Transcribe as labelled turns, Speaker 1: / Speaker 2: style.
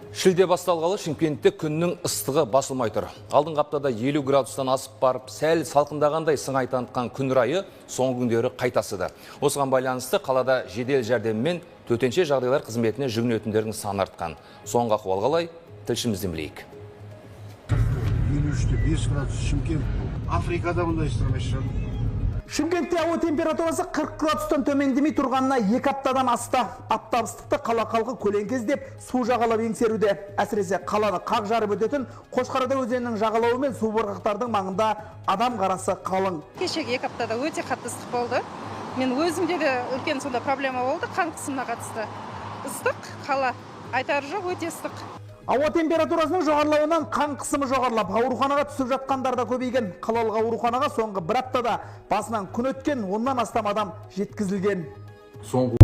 Speaker 1: Шілде басталғалы Шымкентте күннің ыстығы басылмай тұр. Алдыңғы аптада 50 градустан асып барып, сәл салқындағандай сыңай танытқан күн райы соңғы күндері қайта ысыды. Осыған байланысты қалада жедел жәрдеммен төтенше жағдайлар қызметіне жүгінетіндердің саны артқан. Соңғы ахуал қалай, тілшімізден білейік.
Speaker 2: 53,5 градус Шымкент. Африкада бұндай ыстық шығар.
Speaker 3: Шымкентте ауа температурасы 40 градустан төмендемей тұрғанына 2 аптадан асты. Аптап ыстықты қала халқы көлеңке іздеп, су жағалап еңсеруде. Әсіресе қаланы қақ жарып өтетін Қошқарада өзенінің жағалауы мен су бұрқақтардың маңында адам қарасы қалың.
Speaker 4: Кешегі 2 аптада өте қатты ыстық болды. Мен өзімде де үлкен сондай проблема болды, қан қысымына қатысты. Ыстық қала, айтары жоқ, өте ыстық.
Speaker 3: Ауа температурасының жоғарылауынан қан қысымы жоғарылап, ауруханаға түсіп жатқандар да көбейген. Қалалық ауруханаға соңғы бір аптада басынан күн өткен 10-нан астам адам жеткізілген.
Speaker 5: Соңғы